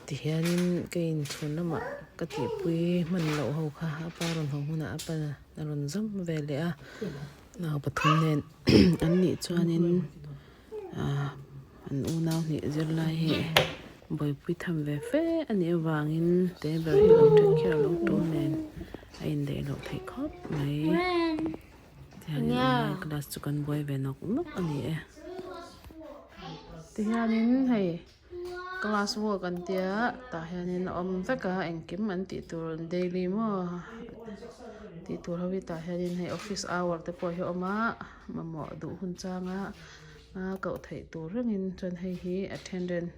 Tihianin ka inchhun lamah ka tihpui hman loh ho kha a pa rawn haw hunah a pa a rawn zawm ve leh a nau pathum nen an nih chuanin ah an unau hnih zirlai hi buaipui tham ve fe a nih avangin te ber hi lo take care lo tul nen a indaih loh theih khawp mai. Tihianin online class chu kan buai ve nawk nawk a ni e. Tihianin hei class work an tia tah hianin a awm vek a engkim an tih tur daily maw tih tur ho hi tah hianin hei office hour te pawh hi a awm a mamawh duh hun changa a koh theih tur rengin chuan hei hi attendance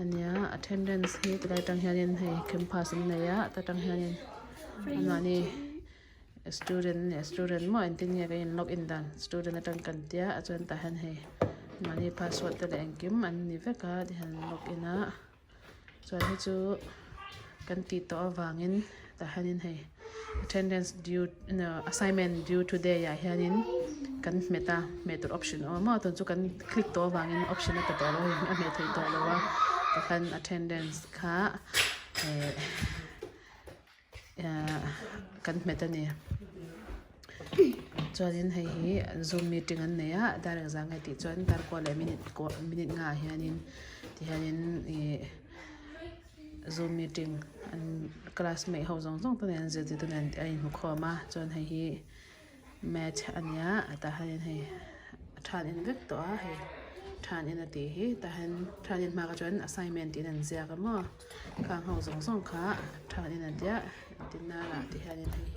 a nia attendance hi tilai atang hianin hei campus an nei a ta tang hianin anmahni. Student nge student maw engtin nge kan in log in dan student atang kan tia a chuan tah hian hei mahni password te leh engkim an ni vek a tihian an log in a chuan hei chu kan tih tawh avangin tah hianin hei attendance due assignment due today ah hianin kan hmet a hmeh tur option a awm a tun chu kan click tawh avangin option a pe tawh lo a hei a hmeh theih tawh lo a tikhan attendance kha eh. Kan hmet a ni. Chuanin hei hi zoom meeting an nei a dar engzah nge tih chuan dar kua leh minute kua minute nga ah hianin tihianin ih zoom meeting an classmate ho zawng zawng te nen zirtirtu nen a inhmu khawm a chuan hei hi math a nia tah hianin hei a than en vek tawh a hei than en a tih hi tah hian than en hma kha chuan assignment tiin an ziak a maw khang ho zawng zawng kha than en an tia tinarah ti hianin hei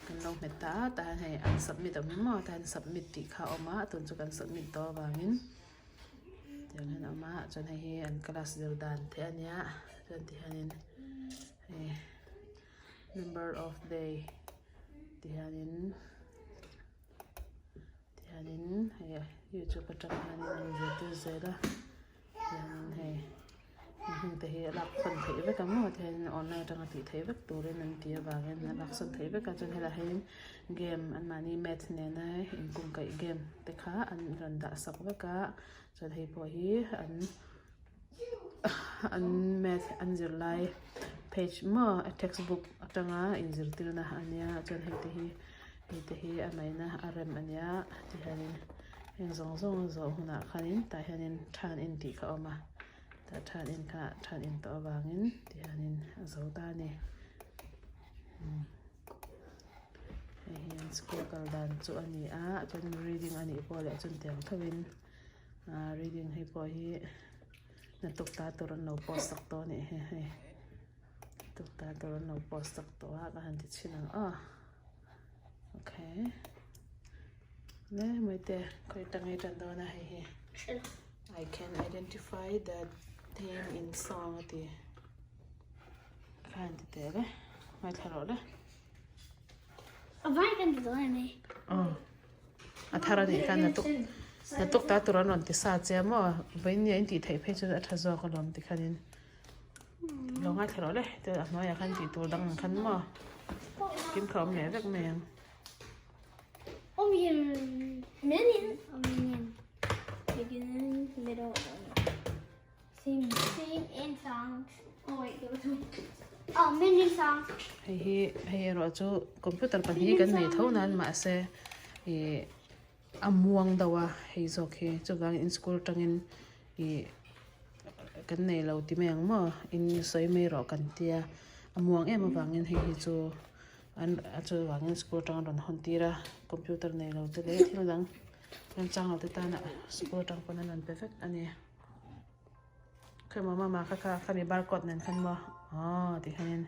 kan lo hmet ta a tah hian hei an submit a awm maw tah hian submit tih kha a awm a tun chu kan submit tawh avangin tiang hian a awm a chuan hei hi an class zir dan te a nia chuan ti hianin hei number of day. Tihianin tihianin hei youtube atang hianin an zirtir zel a tihianin hei heng te hi a lak sawn theih vek ang maw tihianin online atanga tih theih vek turin an tih avangin a lak sawn theih vek a chuan helaiah hianin game anmahni maths nena inkungkaih game te kha an rawn dah sak vek a chuan hei pawh hi an. An math an zir lai page maw a textbook atanga inzirtirna a nia chuan hei te hi hei te hi a maina a rem a nia tihianin heng zawng zawng a zawh hunah khanin tah hianin than in tih kha a awm a tah than in kha than in tawh avangin tihianin a zo ta a ni hei hi an school kal dan chu a ni a chuan reading a nih pawh leh chuan tiang thovin. Ahh reading hei pawh hi hnathawk ta tur an lo post sak tawh a nih hi hei hnathawk ta tur an lo post sak tawh a ka han ti chhin ang aw okay le maite khawi atang nge tan dawn a hei hi I can identify the theme in song a ti ka han ti teh le ngaithla rawh le. A vai kan ti dawn em aw. A thar a nih khan na tuk na tuk ta tur an rawn ti sa che a maw vawiin nia in tih theih phei chuan a tha zawk alawm tikhanin lo ngaithla rawh le chuan a hnuaiah khan tih tur dang ang khan maw kim kha a awm leh vek mai ang. Hei hi hei erawh chu computer pahnih kan nei tho nan mahse ih a muang deuh a hei zawk hi chuvangin in school atangin ih kan nei lo ti mai ang maw in sawi mai rawh kan tia a muang em avangin hei hi chu an chuvangin school atang an rawn hawn tir a computer nei lo te leh thil dang remchang lo te tana school atang pawn an rawn pe vek a ni. Khawi maw mama kha kha khami barcode nen khan maw aw ti hianin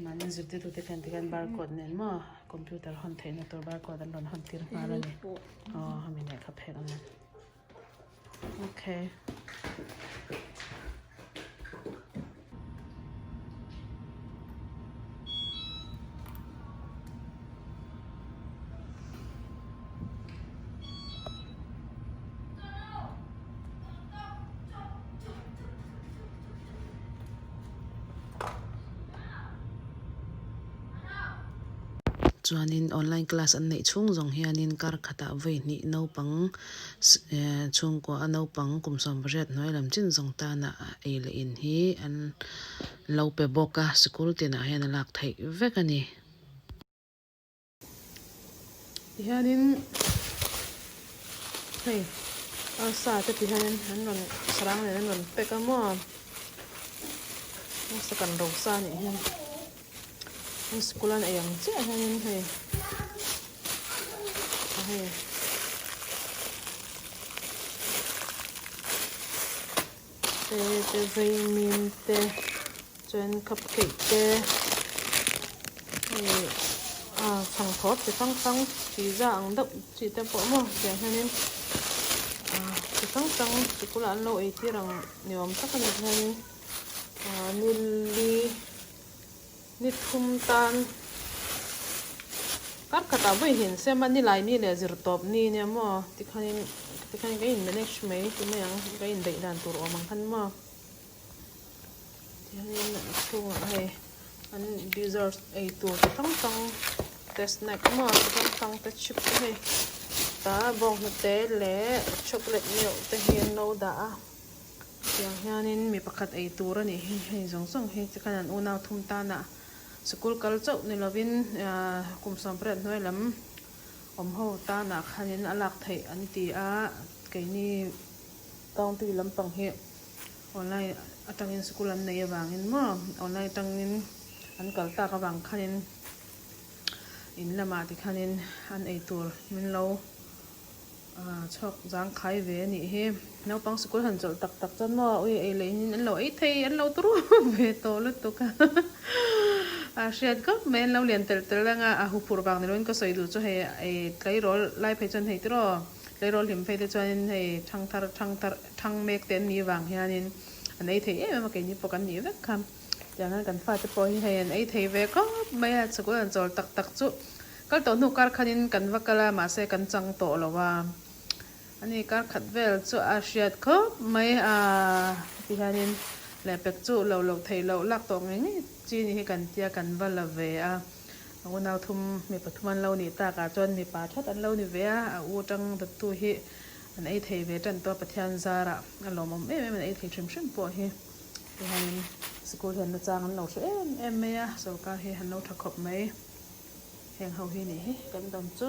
mahni zirtirtu te khan tikhan barcode nen maw computer hawn theihna tur barcode an rawn hawn tir nghal a ni aw hemi lehkha phek a ni okay. Chuanin online class an neih chhung zawng hianin kar khatah vawi hnih naupang chhungkua a naupang kum sawmpariat hnuai lam chin zawng tana ei leh in hi an lo pe bawk a, sikul tinah hian a lak theih vek a ni. Tihianin hei arsa te ti hianin an rawn sarang nen an rawn pack a maw arsa kan ro sa anih hian an sikul an ei ang chiah hianin hei hei te te vaimim te chuan cupcake te hei ah chhangthawp chi hrang hrang pizza ang deuh chi te pawh maw tiang hianin ah chi hrang hrang sikul ah an lo ei tir ang ni awm tak a ni hianin ah nili ni thum tan kar khatah vawi hin sem a nilai ni leh zir tawp ni nia maw tikhanin tikhanin ka in manage mai ti mai ang ka indaih dan tur awm ang khan maw tihianin a chhungah hei an dessert ei tur chi hrang hrang te snack maw chi hrang hrang te chip te hei tah bawnghnute leh chocolate milk te hi an lo dah a. Tiang hianin mi pakhat ei tur a nih hi, hei zawng zawng hi tikhan an unau thum tana sikul kal chauh ni lovin kum 18 hnuai lam awm ho tanah khanin a lak theih an ti a, keini county lampang hi online atangin sikul an nei avangin maw online atangin an kal tak avang khanin in lamah tikhanin an ei tur min lo. Chhuak zangkhai ve a nih hi. Naupang sikul han chawlh tak tak chuan maw ui ei leh in an lo ei thei an lo turu ve tawh lutuk a. A hriat khawp mai an lo lian telh telh reng a, a huphurh vang ni loin ka sawi duh chu hei ei tleirawl lai phei chuan hei tiraw tleirawl hlim phei te chuanin hei thang thar thang thar thang mek te an nih vang hianin an ei thei em em a keini pawh kan nih vek kha. Tiang hian kan fate pawh hi hei an ei thei ve khawp mai a, sikul han chawl tak tak chu Kal tawh hnu kar khanin kan va kal a, mahse kan chang tawh lo a. Ani kar khat vel chu a hriat khawp mai a, ti hianin lehpek chu lo loh theih loh lak tawh ngei ngei chi ni hi kan tia kan va la ve a. A unau thum mi pathum an lo nih takah chuan mipa that an lo ni ve a, a u tang dawttu hi an ei thei ve tan tawh a, Pathian zarah a lawmawm em em an ei thei hrim hrim pawh hi. Ti hianin sikul hian nachang an lo hre em em mai a, sorkar hi an lo tha khawp mai. Heng ho hi nih hi kan dawm chu.